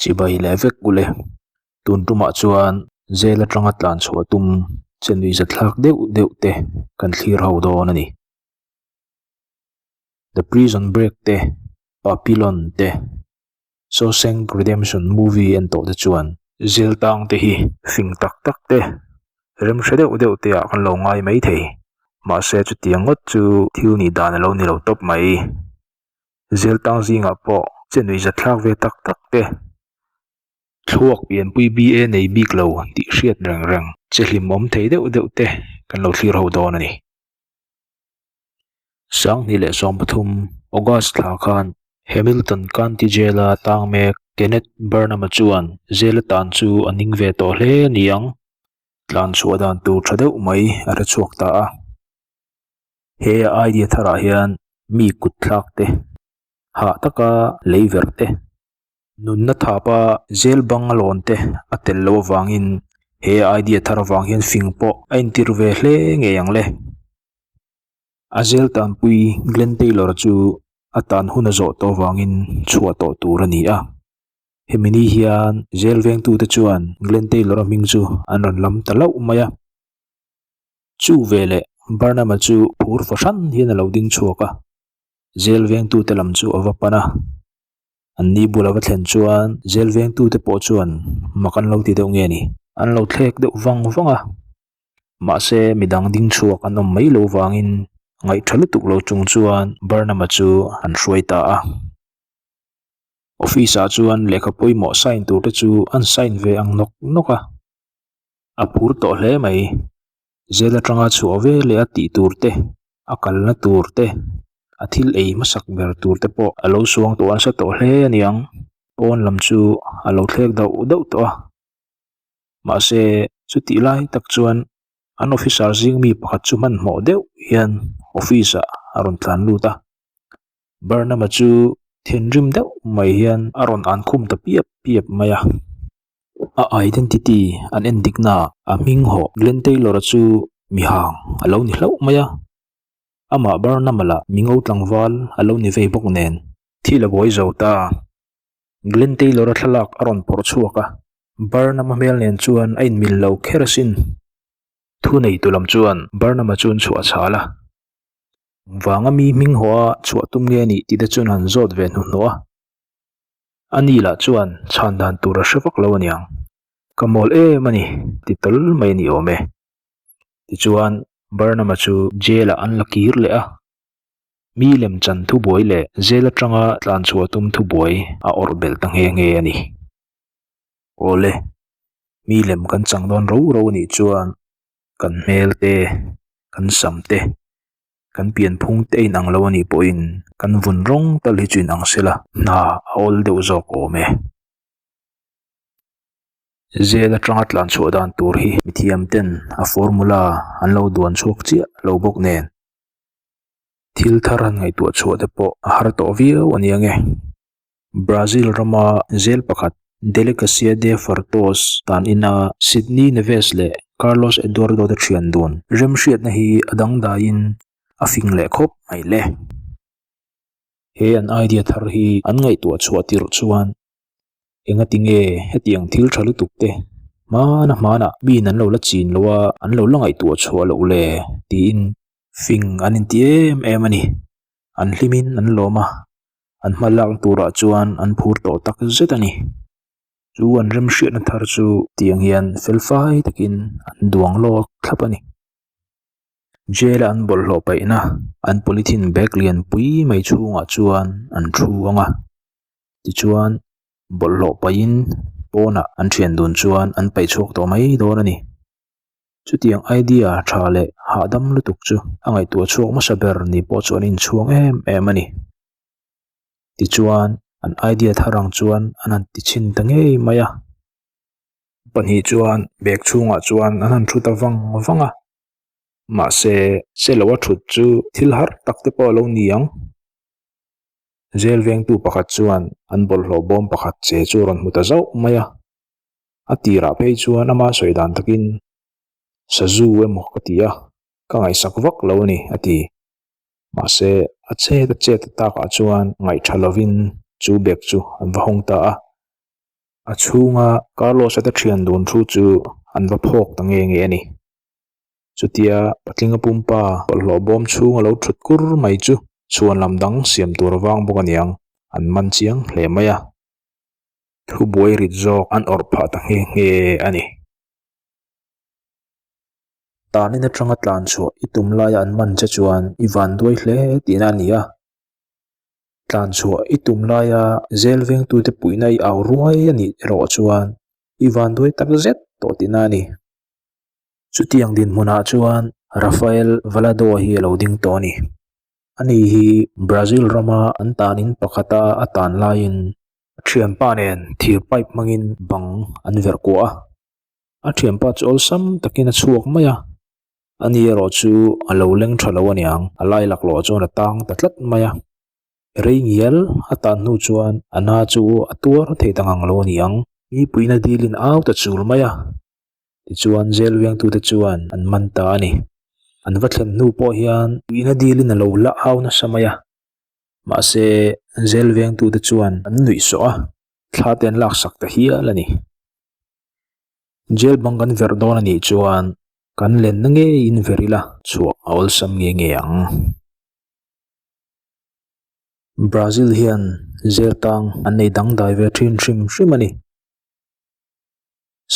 Chibai leh vek ule. Tun tumah chuan jail atanga tlan chhuah tum che nuihza thlak deuh deuh te kan thlir ho dawn a ni. The Prison Break te, Papillon te, Shawshank Redemption movie en tawh te chuan jail tang te hi fing tak tak te, remhre deuh deuh te ah kan lo ngai mai thei. Mahse chutiang ngawt chu thil nih dan a lo ni lo tawp mai. Jail tang zingah pawh che nuihza thlak ve tak tak te, thluak pianpui BA nei bik lo tih hriat reng reng che hlimawm thei deuh deuh te kan lo thlir ho dawn a ni. 2013 August thla khan Hamilton County Jail-a tang mek Kenneth Burnham-a chuan jail atan chu a ning ve tawh hle a ni ang. Tlan chhuah dan tur tha deuh mai a hre chhuak ta a. He a idea tharah hian mi kut thlak te, hah taka lei verh te, nunna thapa jail bang a lawn te a tel loh avangin he idea thar avang hian fing pawh a intir ve hle ngei ang le. A jail tanpui Glen Taylor chu a tan hun a zawh tawh avangin chhuah tawh tur a ni a. Hemi ni hian jail vengtute chuan Glen Taylor-a hming chu an rawn lam ta lauh mai a. Chu veleh Barnum-a chu phur fahran hian a lo ding chhuak a, jail vengtute lam chu a va pan a. An ni bul a va thlen chuan jail vengtute pawh chuan mak an lo ti deuh nge ni? An lo thlek deuh vang vang a, mahse midang ding chhuak an awm mai lo vangin ngaihtha lutuk lo chung chuan Barnum-a chu an hruai ta a. Office-ah chuan lehkha pawimawh sign tur te chu an sign ve ang nawk nawk a. A phur tawh hle mai. Jail atanga chhuah ve leh a tih tur te, a kalna tur te, a thil ei hmasak ber tur te pawh a lo suang tawh nasa tawh hle a niang. Pawn lam chu a lo thlek dauh dauh tawh a. Mahse, chutih lai tak chuan an officer zing mi pakhat chu hmanhmawh deuh hian office ah a rawn tlan lut a. Barnum-a chu thinrim deuh mai hian a rawn an khum ta piap piap mai a. A identity an en dik na a hming hawh Glen Taylor-a chu mi hang a lo ni hlauh mai a. Amah Barnum-a lah mi ngo tlangval a lo ni vei bawk nen. Thil a buai zo ta. Glen Taylor-a thlalak a rawn phawrh chhuak a, Barnum-a hmel nen chuan a inmil lo kher asin. Thuneitu lam chuan Barnum-a chu an chhuah chhal a. Vanga mi hming hawh a chhuah tum nge nih tih te chuan han zawt ve hnuhnawh a. A ni lah chuan chhan dan tur a hre vak lo aniang. Ka mawl em a ni ti tawl mai a ni awm e. Tichuan Barnum-a chu jail-ah an la kir leh a. Mi lem chan thubuai leh jail atanga tlan chhuah tum thubuai a awrh belh ta nghe nghe a ni. Awle, mi lem kan chang dawn ro ro anih chuan kan hmel te, kan sam te, kan pianphung te a inang lo a nih pawhin kan vun rawng tal hi chu inang sela hna a awl deuh zawk awm e. Jail atanga tlan chhuah dan tur hi mithiam ten a formula an lo duan chhuak chiah lo bawk nen thil thar han ngaihtuah chhuah te pawh a har tawh viau a nia nge. Brazil rama jail pakhat Delegacia de Furtos tan ina Sidney Neves leh Carlos Eduardo te thian dun remhriatna hi a dangdaiin a fing leh khawp mai le. He an idea thar hi an ngaihtuah chhuah tirh chuan engati nge hetiang thil tha lutuk te hmana hmanah miin an lo la chin lo a, an lo la ngaihtuah chhuah loh le tiin fing an inti em em a ni. An hlimin an lawm a. An hma lak turah chuan an phur tawh tak zet a ni. Chu an remhriatna thar chu tiang hian felfai takin an duang lawk thlap a ni. Jail a an bawlhhlawh paihna an polythene bag lian pui mai chhungah chuan an thu ang a. Tichuan bawlhhlawh paihin pawnah an thian dun chuan an paih chhuak tawh mai dawn a ni. Chutiang idea tha leh hahdam lutuk chu a ngaihtuah chhuak hmasa ber ni pawh chu an inchhuang em em a ni. Tichuan, an idea thar ang chuan an han ti chhin ta ngei mai a. Pahnih chuan bag chhungah chuan an han thu ta vang vang a. Mahse, se lo a thut chu thil har tak te pawh a lo ni ang. Jail vengtu pakhat chuan an bawlhhlawh bawm pakhat che chu a rawn hmu ta zauh mai a. A tirah phei chuan ama sawi dan takin sazu emaw ka ti a, ka ngaihsak vak lo a ni a ti. Mahse, a chet a chet takah chuan ngaihtha lovin chu bag chu an va hawng ta a. A chhunga Carlos-a te thian dun thu chu an va phawk ta nge nge a ni. Chutia patlinga pumpa bawlhhlawh bawm chhung a lo thut kur mai chu chhuan lam dang siam tur vang bawk aniang an man chiang hle mai a. Thubuai rit zawk an awrh phah ta nghe nghe a ni. Tanin atanga tlan chhuah i tum laia an man che chuan i van duai hle tihna a ni a. Tlan chhuah i tum laia zel vengtute puihna i au ruai a nih erawh chuan i van duai tak zet tawh tihna a ni. Chutiang dinhmunah chuan Rafael Valado hi a lo ding tawh a ni. Ani hi Brazil rama an tanin pakhata a tan laiin a thianpa nen thir pipe hmangin bang an verh kuah a. A thianpa chu awlsam takin a chhuak mai a, ani erawh chu a lo leng tha lo aniang, a lai laklawh chuan a tang ta tlat mai a. Rei ngial a tan hnu chuan a na chu a tuar thei ta ngang lo aniang. Mipuina dilin au ta chul mai a, Tichuan jail vengtute chuan an man ta a ni. An va thlen hnu pawh hian tuihna dilin a lo la au nasa mai a. Mahse, jail vengtute chuan an nuih sawh a, thla te an laksak ta hial a ni. Jail bang kan verh dawn a nih chuan kan lenna ngeiin verh ila chhuah a awlsam nge nge ang. Brazil hian jail tang an nei dangdai ve thin hrim hrim a ni.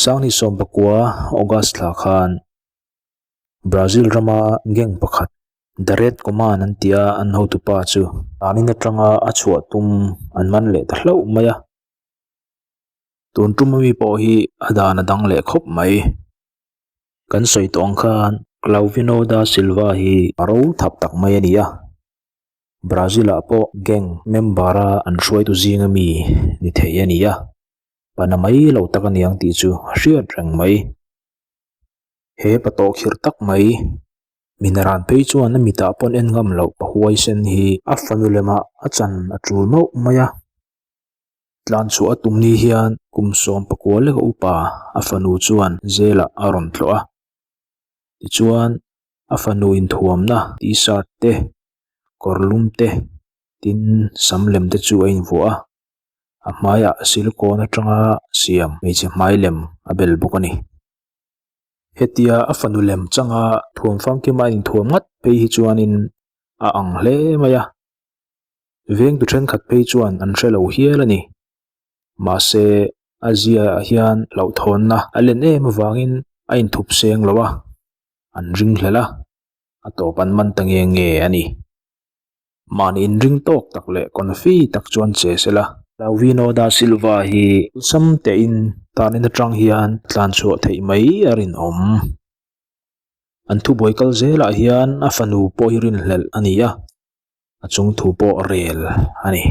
Sangni sawmpakua August thla khan Brazil rama gang pakhat The Red Command an tia an hotupa chu tanin atanga a chhuah tum an man leh ta hlauh mai a. Tun tum ami pawh hi a dan a dang leh khawp mai. Kan sawi tawh ang khan Clauvino da Silva hi a ro thap tak mai a ni a. Brazil ah pawh gang member a an hruaitu zinga mi ni thei a ni a. Pana mai lo tak a niang tih chu a hriat reng mai. He pa tawh khirh tak mai, minaran phei chuan a mitah pawn en ngam loh pa huaisen hi a fanu lemah a chan a tul mauh mai a. Tlan chhuah a tum ni hian kum 19 leka upa a fanu chuan zelah a rawn tlawh a. Tichuan a fanu inthuamna t-shirt te, kawr lum te, tin sam lem te chu a invuah a. A hmaiah silicone atanga siam hmeichhe hmai lem a bel bawk a ni. Hetia a fanu lem changa thuam famkim a inthuam ngat phei hi chuanin a ang hle mai a, vengtu thenkhat phei chuan an hre lo hial a ni. Mahse, a ziaah hian hlauhthawnna a len em avangin a inthup seng lo a, an ringhlel a, a tawp an man ta nge nge a ni. Mahni inring tawk tak leh confi tak chuan che se la. Lauvino da Silva hi awlsam tein tanin atang hian tlan chhuah theih mai a rinawm. An thubuai kal zelah hian a fanu pawh hi rinhlelh a ni a, a chung thu pawh rel a ni.